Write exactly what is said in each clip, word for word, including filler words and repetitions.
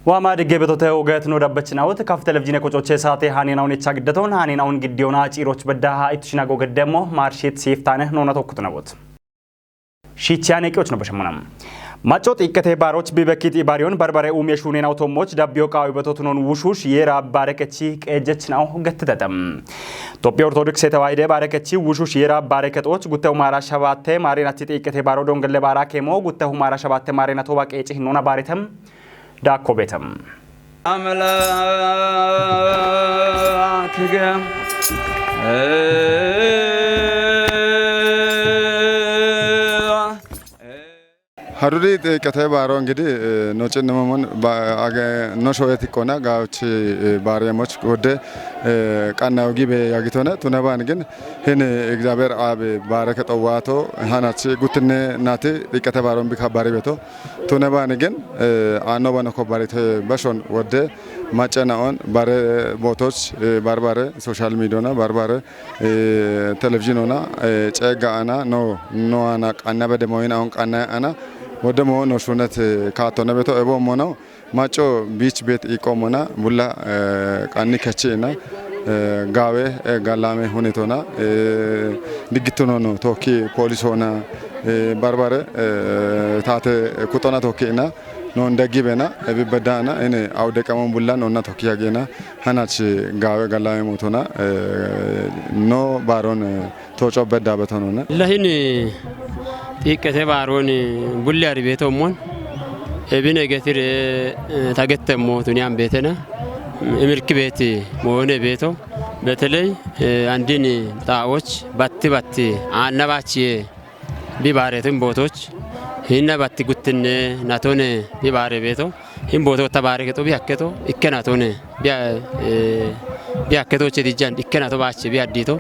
Waama digge betote ogeet no dabbachinawot kaf televizhiine qocoche saate haneenaun echa giddaton haneenaun giddiyoona ciiroch bedda ha ittushinago geddemmo maarshiit siiftaane noona tokkutunawot. Shiichiyaan eqiyoch no bashemuna. Macco xiiqqete baaroch bibekkit ibaariyon barbare umiye shuuneenaw tommoch dabbiyo qaawi betotunon wushush yeera baarekechi qeejjechinaw gettitetem. Tophiya Ortodokse Tewaahide baarekechi wushush yeera baareketoch guttehu maara shabatte maarinatti xiiqqete baaro dongelle baara keemo guttehu maara shabatte maarinatowa qeeci hinnoona baaritem. Daakko beetem. አምላክገ Haruri xiiqqete baaro ingidi no cinnimomon no shoyet ikkona gaawchi baareemoch wodde qannayo gibe yagitone tunebaan gin hin Egzaabeer Aabe baareke xowaato hanach guttinne nati xiiqqete baaron bika bari beto tunebaan gin aanno bano ko barite bashon wodde macca na'on bare bootoch barbare soshal miidiyona barbare televizhiinona ceegga ana no no ana qanna bede moyina on qanna ana wodde mo no shunet kaatto nebeto ebo mono macco biich beet iqo mona bulla qanni kechi ina gaawe gallame hunetona diggittuno no tokki poolisona barbare taate kuxona tokki ina non daggi bena ebi bedana ene awde qamon bulla nonna tokki yagena hanach gaawe gallame motona no baaron tooco bedda betonona. Lahin xiiqqete baaroon bulle ari beetommon ebine getire tagettemmo tuniyan beetena imirki beeti moone beeto beteley andin xaa'och batti batti aanna baachiye bi baaretin bootoch hinna batti guttinne natone bi baare beeto hin booto ta baare keto bi hakketo ikke natone bi bi hakketo che dijjan ikke nato baache bi addito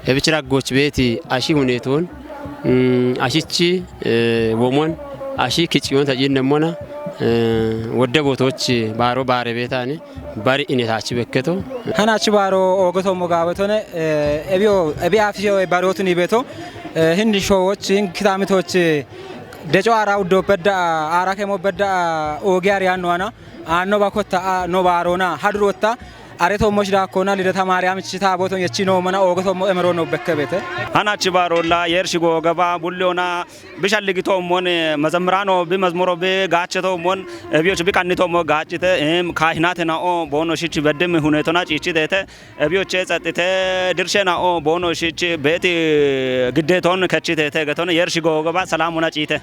ebich raggoch beeti ashi huneton ashichi womon ashi kiciyon ta jinnemmona wodde bootoch baaro baare beetani bari ine taachi bekketo. Hanachi baaro oogotommo gaawetone ebiyo ebi afiyo baarotuni beeto hindi showoch hin kitaamitoch deco aara uddo bedda aara kemo bedda oogi ariyanno ana aanno bakotta no baarona hadurotta are tommoch daakkona lideta maariyamich taaboton yechi noomana oogotommo emero no bekke beete. Hanachi baarolla yershi googaba bulliyona bishalligitoommon mazamiraano bi mazmuro bi gaachetoommon ebiyoch bi qannitoommo gaacite kaahinate na'o boono shich beddim hunetona ciichiteete ebiyoche tsaxite dirshe na'o boono shich beeti giddeton kechiteete geton yershi googaba salamuna ciite.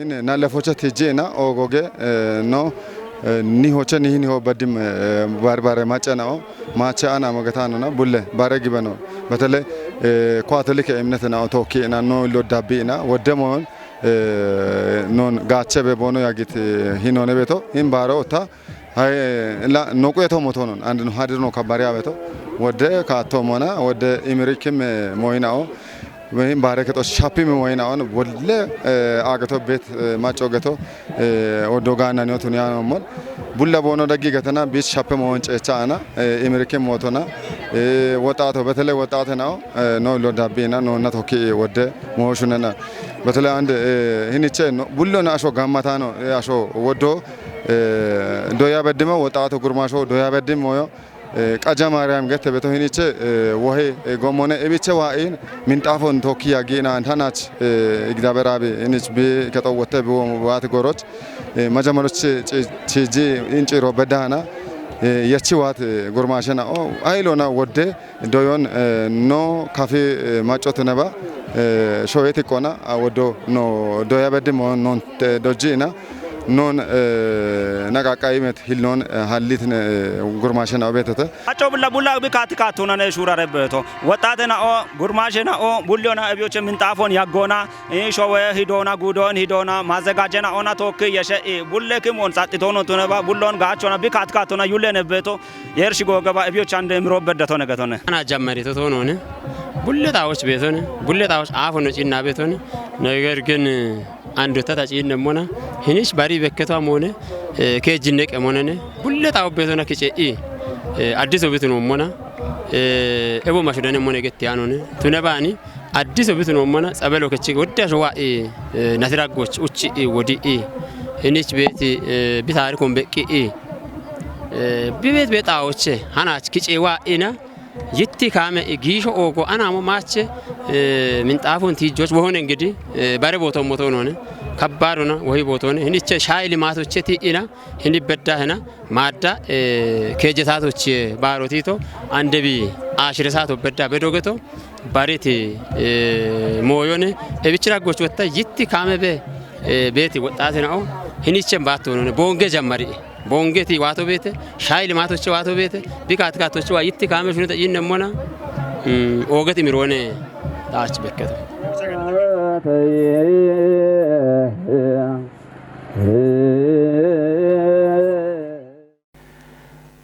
Ine na lefocha tijjina ogoge no ni hoche ni hini ho baddim barbare macca na'o macha ana magatano na bulle bare gibano betele kwatelike emnete na'o tokki na no lo dabbi na wodde mon non gaache be bono yagit hinone beto hin baro ta hay la no kweto motonon and no hadirno kabari abeto wodde ka to mona wodde imirikim moyinao Wehin bare keto shapi me wayna on bolle ageto bet maco geto odo gana nyo tuni an mon bulla bono dagi getana bis shape mo on cecha ana imirke motona wotato betele wotate nao no lo dabbina no na tokki wodde mo shunana betele ande hiniche no bullo na asho gammatano asho woddo doya beddima wotato gurmasho doya beddimo yo Qaja Maariyam gette beto hiniche wohe gommone ebiche wa'in minxaafon tokki yaggina antanach Igdaabeer Aabi hinich bi kexo wotte bi waati goroch majamaroch chiji inci robbe dana yechi waati gurmashe na'o ayilona wodde doyon no kafi macot neba shoyeti qona woddo no doya beddi mo non dojjina non naqaqayimet hilnon hallitin gurmashe na'o betete. Acco bulla bulla bi kati katuna ne shura rebeto. Woxate na'o gurmashe na'o bulliyona ebiyoche minxaafon yaggona showe hidona gudon hidona mazegajena ona tokki yeshe bulle kimon saxitono tuneba bullon gachona bi kati katuna yullene beto. Yershi gogaba ebiyochande miro beddatone gatone. Ana jammari to tonone. Bulle tawoch betone. Bulle tawoch afono cinna betone. ነገር ግን አንዱ ተታጪ እንደሞና ሂኒሽ ባሪ በከቷ ሆነ ከጅነ ቀሞነነ ቡለታ ኦቤቶና ክጨኢ Eh, addiso bitu noommona, eh, ewo mashu dane mone getti aanone. Tune baani addiso bitu noommona, tsabelo kechi wodda sho wa'i, eh, nasira goch uchi i wodi i. Hinich beeti, eh, bitari kon beqqi i. Eh, bibet bexaoche, hanach kice wa'ina, yitti kame i gisho ogo anamo mache, eh, minxaafun tiijjoch wohone ngidi, eh, bare bootoon motoonone, kabbaadona wohi bootoone, hiniche shayi limaatoche ti'ina, hini bedda hena, maadda, eh, keeje saatoche baarotito, andebi ashire saato bedda bedogeto, bariti, eh, mooyone, ebichira goch wotta yitti kame be, eh, beeti woxxaatenao, hinichen baattoonone, boonge jammari. Boongeti waato beete, shayi limaatoche waato beete, bikaati kaatoche waa yitti kaame shunita yinnemmona, mm, oogeti miroone taach bekketo.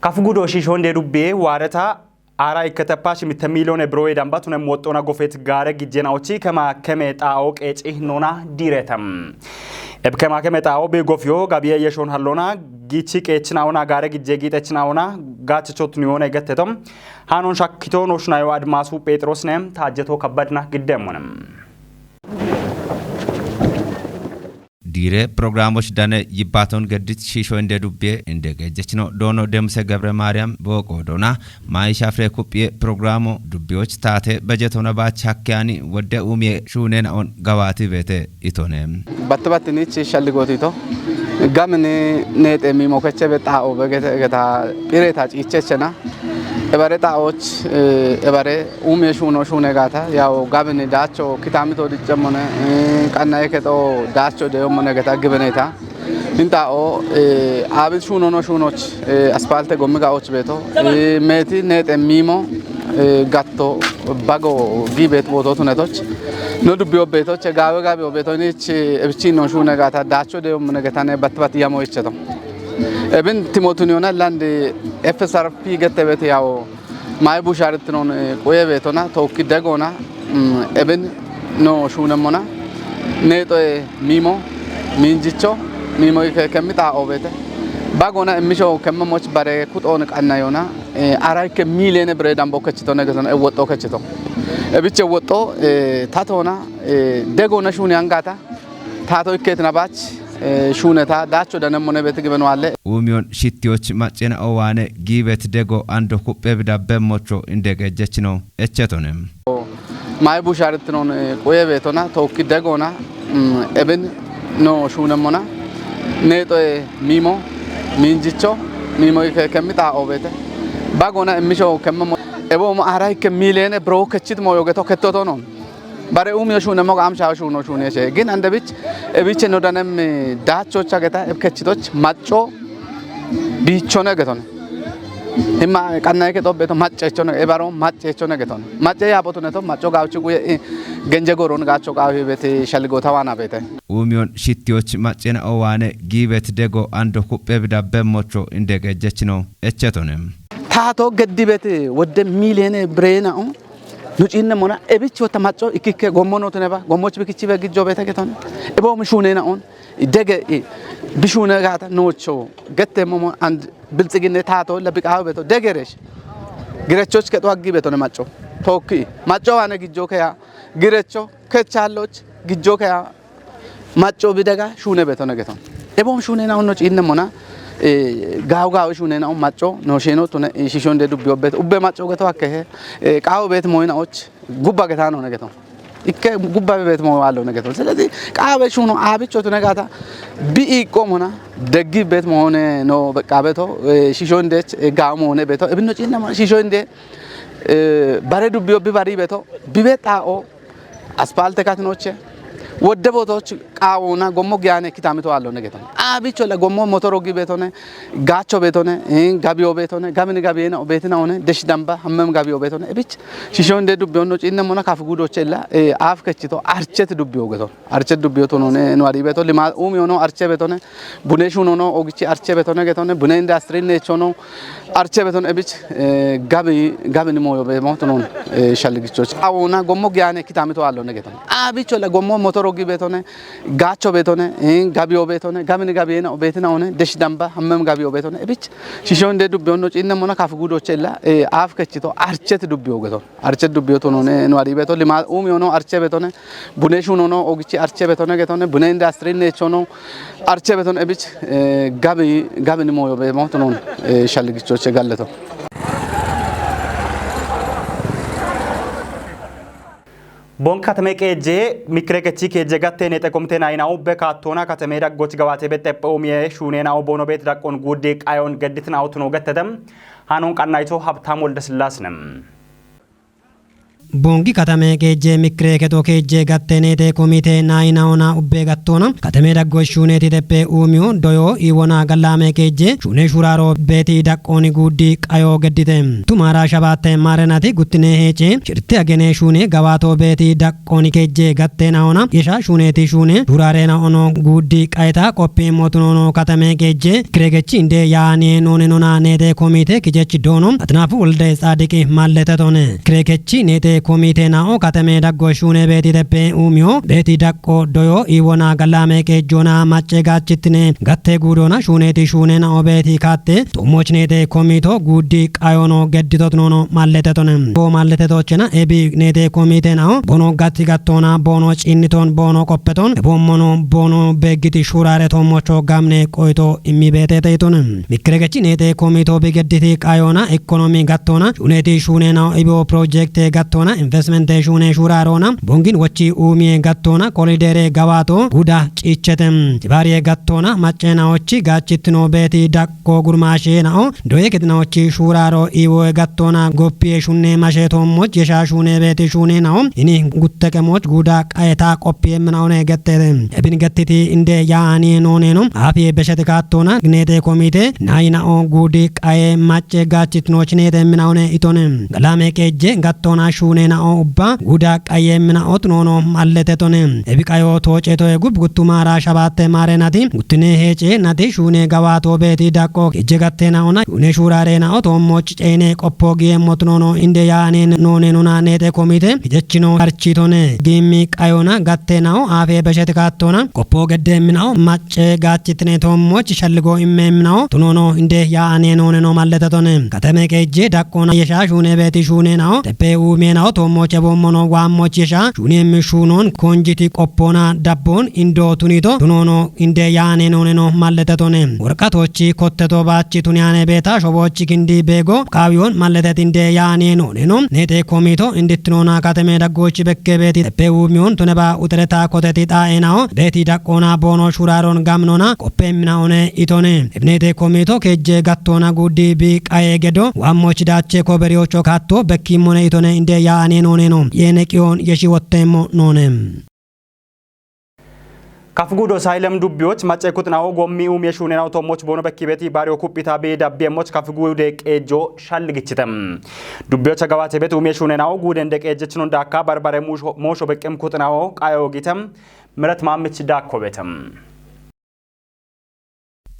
Kafu gudo shiishonde dubbiye waareta Ara ikkete pashi mitte miiliyoone birooye damba tunem woxxoona gofeet gaare gijjenaochi kema keme xaa'o qeeci noona diiretem. Eb kema keme xaa'o bi gofiyo gabiye yeshoon hallona gichi qeechinaona gaare gijje giixechinaona gaachichot niyoone gettetom. Hanon shakkito no shunayo Admaasu Phexrosne Taajjeto Kabbadna giddeemmonem. Diire pirogiraamoch dane yibbaaton geddit shiisho inde dubbiye inde gejjechino doono Demuse Gebre Maariyam booqo doona maayi shafire kuphiye pirogiraamo dubbiyoch taate bejetona baach hakkeyani wodde uumiye shuunena on gawaati beete itone. Batte battinich shalligootito. Gamini neexe miimo keche be xaa'o be gete geta phireeta ciichechena. Ebare xaa'och, eh, ebare uumiye shuuno shuune gaata, yaw gabini daacho kitaamito diccemmone, eh, qannaye kexo daacho deyommone geta gibeneta. Intaa'o, eh, aabit shuunono shuunoch, eh, aspalte gommi gaoch beeto, eh, meeti neexe miimo, eh, gatto bago giibeet booto tunetoch. No dubbiyo beetoche gaawe gaabiyo beeto inich, eh, ebichino shuune gaata daacho deyommone getane bat bat yamo icheto. Ebin timotuniyona landi F S R P gette beete yawo maayi busharittinon, eh, quye beetona, tookki degona, mm, ebin no shuunemmona, neexoye miimo, miinjicho, miimo ike kemmi xaa'o beete. Bagona immisho kemmemoch bare kuxoon qannayona, eh, ara ikke miiliyeene bire dambo kechito negeton e woxxo kechito. Ebiche woxxo, eh, tatona, eh, degona shuuni angata, Taato ikkeetina baach, eh, shuuneta daacho danemmone beeti gibeno alle. Uumiyon shittiyoch maccena owaane giibet dego ando kuphe bidabbe mocho inde gejjechino echetone. Maayi busharittinon, eh, quye beetona, tookki degona, mm, ebin no shuunemmona, neexoye miimo, miinjicho, miimo ike kemmi xaa'o beete. Bagona immisho kemmemo, ebo mo ara ikke miiliyeene biro kechit mooyo geto kettotonon. Bare uumiyo shuunemmo gaam shawo shuuno shuuneshe. Gin andebich, ebiche no danem, eh, daachocha geta, eb kechitoch, macco, biichone getone. Himma qannaye kexo beeto, maccechone, ebaro maccechone getone. Macce yaabotuneto, macco gaawchi guye, eh, genje goron gaacho gaawi beete, shalligo tawaana beete. Uumiyon shittiyoch maccena owaane giibet dego ando kuphe bidabbe mocho inde gejjechino echetone. Taato geddi beete, wodde miiliyeene bireena'o, Nu ciinne mona, ebich wotta macco ikkikke gommo nootine ba, gommoch bikichi be gijjo beete geton. Ebo mi shuunena on, dege i, bi shuune gaata noocho, gette momo and bilxiginne taato la biqaawe beeto, degeresh. Girechoch kexo aggi beetone macco. Tookki, macco waane gijjo keya, girecho, kechalloch, gijjo keya, Macco bidega shuune beetone geton. Ebom shuunena onno ciinne mona, eh, gaaw gaaw shuunena on macco, no sheeno tune, eh, shishonde dubbi obbet, ubbe macco geto hakkehe, eh, qaawo beet mooyina och, gubba geta none geton. Ikke gubba beet mooyo allo ne geton. Selezi qaawe shuuno aabicho tune gaata, bi iqqo mona, deggi beet moone no beqqa beeto, eh, shishonde, eh, gaaw moone beeto. Ebinno ciinne mona, shishonde, eh, bare dubbi obbi bari beeto, bibe xaa'o, Aspalte katinoche, wodde bootoch qaawona gommo giyane kitamito aallone getone. Aabicho la gommo motoro gi beetone, gaacho beetone, eh, gabiyo beetone, gabini gabiyena obetina one, desh damba hammem gabiyo beetone. Ebich, shishonde dubbiyo no ciinne mona kafi gudoche illa, eh, aaf kechito, archet dubbiyo geton. Archet dubbiyo tonone, no ari beeto, lima, umi ono arche beetone, Bune shuunono ogichi arche beetone getone, bune industry nechono arche beetone ebich, eh, gabi, gabini mooyo be mootonon, eh, shalligichoch. Awona gommo giyane kitamito aallone getone. Abicho la gommo motoro Ogi beetone, gaacho beetone, gabiyo beetone, gamini gabiyeena obeetina one, deshi damba hammem gabiyo beetone. Ebich shisho inde dubbiyono ciinne mona kafi gudoche illa aaf kechito archeti dubbiyo geton. Archet dubbiyo tonone no ari beto lima umi ono arche betone, bune shunono ogichi arche betone getone, bune industry nechono arche betone. Ebich gabi gabini moyo be motonon shalgichoche galleto. Bonk katame qeejje mikire kechi keejje gatte nexe komite nayinawu be kaattoona katame daggoch gawaate be xeppe umiye shuuneenawu boono beeti daqqoon guuddi qayoon gedditinawutuno gettete. Hanon qannayto Habtaam Woldesillaasine. Bongi katame keejje mikire keto keejje gatte neete komite nayinaona ubbe gattoona katame daggoch shuuneeti teppe umiyo doyo iwona gallame keejje shuune shuraro beeti daqqooni guuddi qayo geddite. Tumara shabatte maarenati guttine heece shirte agene shuune gawaato beeti daqqooni keejje gatte naona yesha shuuneeti shuune shurare naono guuddi qayeta qoppi motunono katame keejje kiregechi inde yaani noone nona neete komite kijechi doono Atnaafu Wolde Tsaadiqi malletetone. Kiregechi neete komite nao katame daggo shuune beeti teppe umiyo beeti daqqo doyo iwona gallame keejjona macce gaachitine gatte guudona shuuneeti shuune nao beeti kaatte tuummoch neete komito guuddi qayono gedditotunono malletetone. Bo malletetochena ebi neete komite nao bono gatti gattona bono ciinniton bono qoppeton ebommono bono beeggiti shurare toommocho gamne qoyto immi beete teyitone. Mikkiregechi neete komito bigedditi qayona ekonomi gattona shuuneeti shuune nao ibo projekte gattona investmente shuune shurarona bongin wochi umiye gattona kolidere gawaato guda ciichete. Tibaariye gattona maccenaochi gaachitino beeti daqqo gurmaashe nao doye kexinaochi shuraro iwo gattona goppiye shunne mashe toommoch yesha shuune beeti shuune nao ini gutteqemoch guda qayeta qoppiye minaone gettete. Ebin gettiti inde yaani nooneno aafiye besheti kaattona neete komite nayinao guudi qaye macce gaachitinoch neete minaone itone. Galame qeejje gattona shuune nao ubba guda qaye minaot noono malletetone. Ebi qayo tooce toye gub guttumara shabatte maarenati guttine heece nati shuune gawaato beeti daqqo keejje gatte naona shuune shurare nao toommoch ceene qoppo giye motunono inde yaani noone nona neete komite kijechino architone. Gimmi qayona gatte nao aafe besheti kaattona qoppo gedde minao macce gaachitine toommoch shalligo imme minao tunono inde yaani nooneno malletetone. Katame qeejje daqqona yesha shuune beeti shuune nao teppe umiye nao toommoch ebommono waammoch yesha shuune mi shuunon konjiti qoppona dabbon indo tunito tunono inde yaani nooneno malletetone. Worqatochi kotteto baachi tuniyane beeta shobochi kindi beego qaawiyon malletet inde yaani nooneno neete komito indittinona katame daggochi bekke beeti teppe umiyon tuneba utereta koteti xaenao beeti daqqona boono shuraron gamnona qoppe minaone itone. Ebneete komito keejje gattona guudi bi qaye gedo waammoch daache koberiyocho kaatto bekkimmone itone inde yaani nooneno yeene qiyon yeshi wottemmo noone. Kafi gudo Sayilem dubbiyoch macce kuxinawo gommi umiye shuunenao toommoch boono bekki beeti baariyo kuphita bi dabbiyemmoch kafi guude qeejjo shalligichite. Dubbiyocha gawaate beeti umiye shuunenao guudende qeejjechinon daakka barbare moosho beqqem kuxinawo qayo gite. Miret Maamich daakko beete.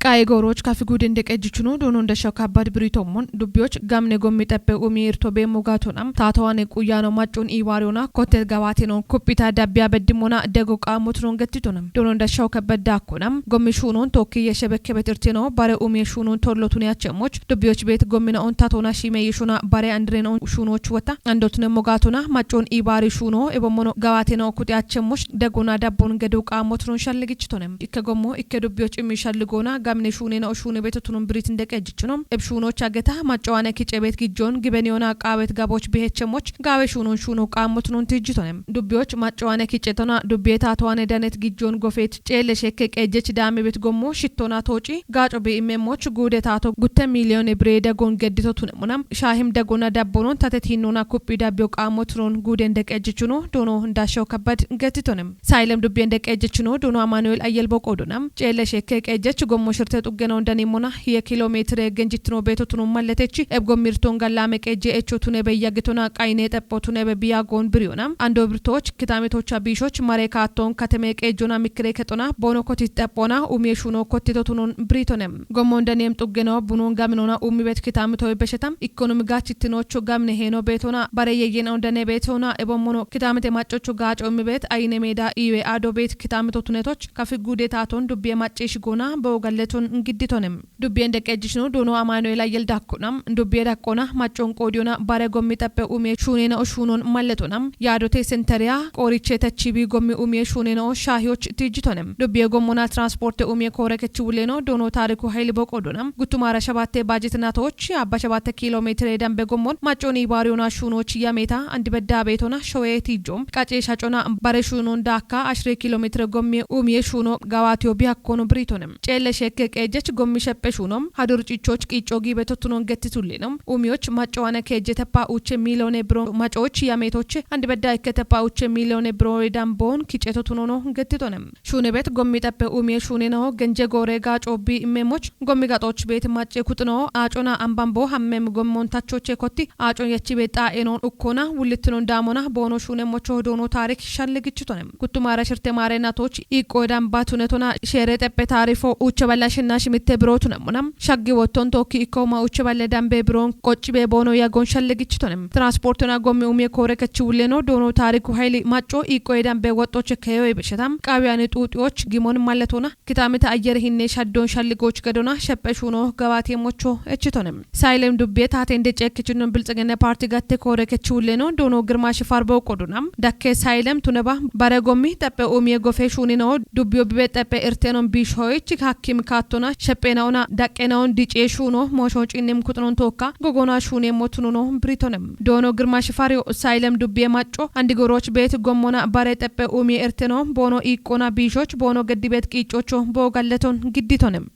Qaye gooroch kafi guudende qeejjichino doono ndashaw kabbad biritommon dubbiyoch gamne gommi teppe umi irto beemmo gaatona taatawane quyano maccun iwaariyona kotte gawaateno kuphita dabbiya beddimona dego qaammotunon gettitona. Doono ndashaw kabbad daakkona gommi shuunon tookki yeshe bekke betirtino bare umiye shuunon tollo tuniyachemmoch dubbiyoch beet gommina on tatona shiime yeshona bare andireno shuunoch wota andotune mogatona maccon ibaari shuuno ebommono gawaateno kuxiyachemmoch degona dabbon gedo qaammotunon shalligichitone. Ikke gommo ikke dubbiyoch immi shalligoona gamne shuunena o shuune beetotunon birit ndeqejichino. Eb shuunoch ageta maccowane kice beet gijjon gibeniyona qaawet gaboch bihechemmoch gaawe shuunon shuuno qaammotunon tijjitone. Dubbiyoch maccowane kicetona dubbiye taatowane danet gijjon gofeet ceelle shekke qeejjech daame beet gommo shittona tooci gaaco bi imemmoch guude taato gutte miiliyone bire dagon geddito tunemona shaahim dagona dabbonon tate tiinnona kuphi dabbiyo qaammotunon guuden deqejichuno doono ndaashaw kabbad gettitone. Sayilem dubbiyen deqejichuno doono Amanuel Ayyelbo qoodona ceelle shekke qeejjech gommo Tirte xuggeno danimona hiye kilomeetire genjitino beeto tunun malletechi ebgo mirton gallame qeje echo tune be yagitona qayne xeppo tune be biyagon biriyona. Ando birtoch kitamitocha biishoch mare kaatton kateme qejona mikire kexona boono kotit xeppona umie shuno kottito tunun biritonem. Gommon daniem xuggeno bunun gaminona umibet kitamito beshetam ikkonomi gachitinocho gamne heno beetona bare yeyena dane beetona ebommono kitamite maccocho gaaco umibet ayine meeda iwe ado beet kitamito tunetoch kafi gude taaton dubbiye macciish goona boo galleton gidditonem. Dubbiyen deqqejjishino doono Amaanu'eela yeldakkona dubbiye daqqona maccon qoodiyona bare gommi xeppe umie shuunena ushuunon malletona. Yaadote senteriya qooriche tachibi gommi umie shuunena o shaahiyoch tiijjitonem. Dubbiye gommona transporte umie koore kechi wuleno doono taariku hayli boqodona guttumara shabatte baajetinatoch abba shabatte kilomeetire dambe gommon macconi baariyona shuunoch yameta andibedda beetona showe tiijjo qace shacona bare shuunon daakka ashire kilomeetire gommi umie shuuno gawaatiyo bihakkono biritonem. Ceelle shekke qeejjech gommi sheppe shuunom hadur cichoch qiicco giibe tottunon gettitulleno. Umiyoch maccowane keejjeteppa uche miiliyoone biro macoch yametoche andibedda ikketeppa uche miiliyoone biro damboon kice tottunono gettitonem. Shuunebet gommi xeppe umie shuuneno genje goore gaaco bi immemoch gommi gaxoch beet macce kuxino aacona ambambo hammem gommontachoche kotti aacon yachibe xaa'enon ukkona wullittinon daamona boono shuunemmocho doono taarik shalligichitonem. Guttumara shirte maare natoch iqqo edan batunetona shere xeppe taarifo uche balla shinna shimitte biro tunemmona. Shaggi wotton tookki ikkoma uche balle dambe biron qoccibe boono yagon shalligichitonem. Transportona gommi umie koore kechi wulleno doono taariku hayli macco iqqo edambe woxxoche keyo ebeshetam. Qaawiyani xuuxiyoch gimon malletona kitamite ayyere hinne shaddon shalligoch gedona sheppe shuuno gawaati emmocho echitonem. Saylem dubbiye taatende ceekkichino bilxigenne paarti gatte koore kechi wulleno doono Girma Shifar boo qodona. Dakke Saylem tuneba bare gommi xeppe umie gofe shuunino dubbiyo bibe xeppe irtenon biishoyich hakkim kaattona sheppenaona daqqenaon dice shuuno moosho cinnim kuxunon tookka gogona shuunemmo tununo biritonem. Doono Girma Shifariyo Saylem dubbiye macco andigoroch beet gommona bare xeppe umie irteno boono iqqona biishoch boono geddibet qiiccocho boo galleton gidditonem.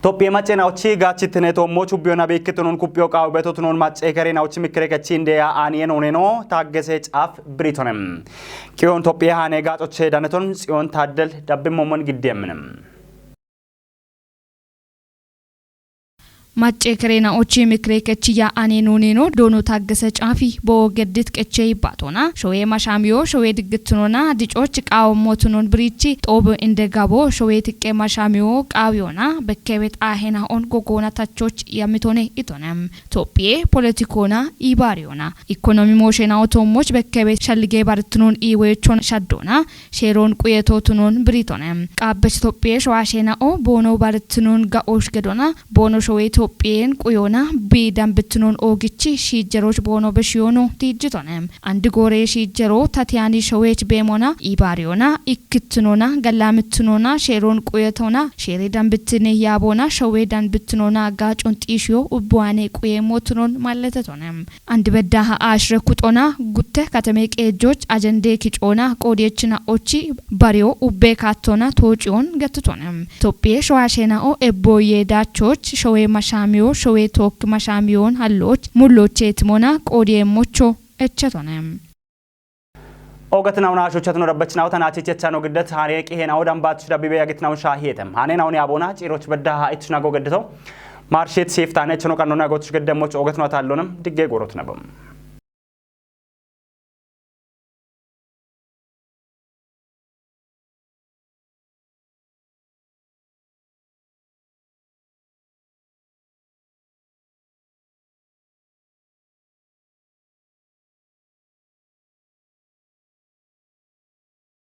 Tophiye macce naochi gaachitine toommo chubbiyo nabi ikkitunun kuphiyo qaawu beto tunun macce kere naochi mikire kechi indeya aaniye nooneno taaggese caaf biritonem. Qiyon Tophiye haane gaaxoche daneton Tsiyon Taaddel dabbimmomon giddi yemminem. Macce kere naochi mikire kechi ya ane nuneno doono taaggese caafi boo geddit qeche ibbaatona showe mashaamiyo showe diggittunona dicoch qaawo motunon birichi xoobo inde gabo showe tiqqe mashaamiyo qaawiyona bekkebet aahena on gogoona tachoch yamitone itonem. Tophiye poletikoona ibaariyona ikkonomi mooshe naotommoch bekkebet shallige barittunon iiweyochon shaddona sheeron quyeto tunon biritone. Qaabbech Tophiye showaashe na'o boono barittunon ga'osh gedona boono showe Tophiyen quyona bi dambittunon oogichi shiijjeroch boono beshiyoono tiijjitone. Andi goore shiijjero tatiyani showech beemona ibaariyona ikkittunona gallaamittunona sheeron quyetona sheere dambittine yaabona showe dambittunona gaacon xiishiyo ubbuwaane quyeemmo tunon malletetone. Andi bedda ha aashire kuxona gutte kateme qeejjoch ajende kicoona qoodiyechina ochi bariyo ubbe kaattona toociyon gettitone. Tophiye showaashe na'o ebboye daachoch showe mashaamiyo showe tookki mashaamiyon halloch mulloche timona qoodiye mocho echetone. Ogatinauna shuchatno dabbachinaw tanachi chechano giddat hane qihenaw dambat dabibe yagitnaw shahiyetem. Hane nawni abona ciroch bedda ha ichnago geddito. Marshit siftane chano kanona gotush geddemoch ogatno tallonam digge gorot nabam.